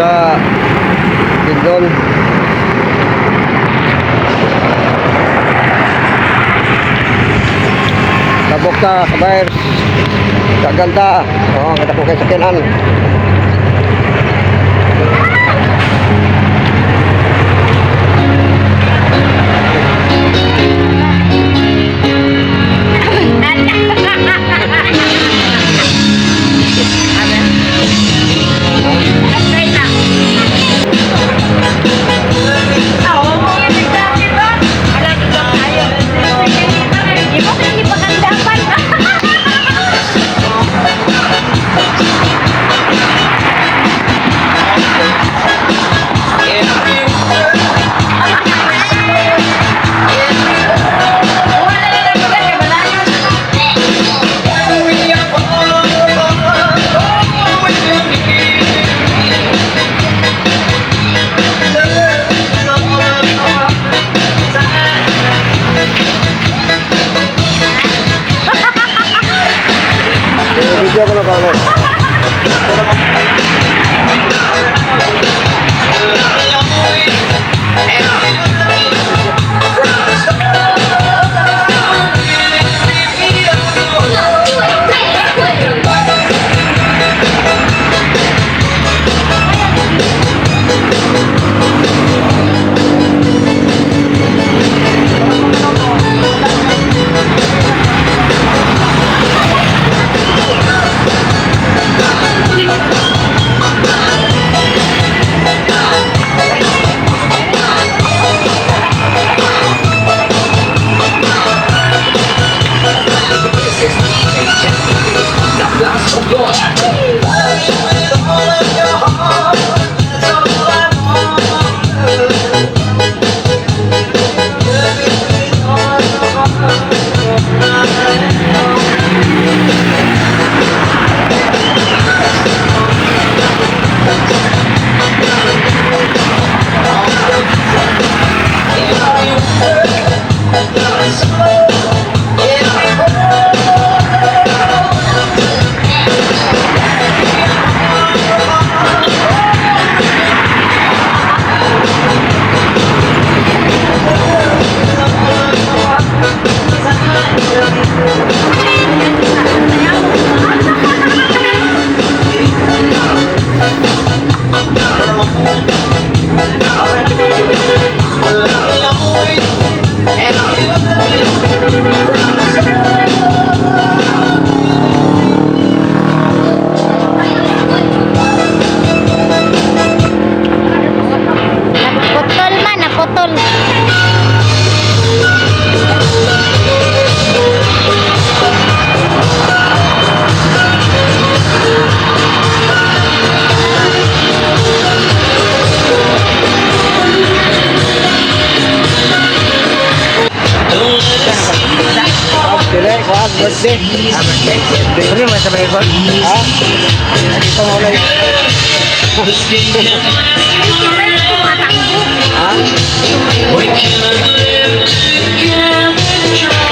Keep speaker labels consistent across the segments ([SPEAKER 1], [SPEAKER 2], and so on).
[SPEAKER 1] Sa Bukidnon. Tabok ta, kabayers. Kaganda. Oo, oh, ko kay sakyanan. Video ko na ba?
[SPEAKER 2] Naputol man, naputol.
[SPEAKER 1] Dili, kuhan, birthday.
[SPEAKER 3] Ano man sa may kon?
[SPEAKER 1] Ha? Ito mo ulit. Ha?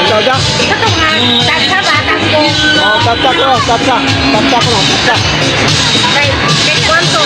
[SPEAKER 1] Ito da?
[SPEAKER 2] Ito nga, tagsa ba, tagbo.
[SPEAKER 1] Oh, tatsa ko, tatsa. Tatsa ko, tatsa.
[SPEAKER 2] Kay, kay kwanto.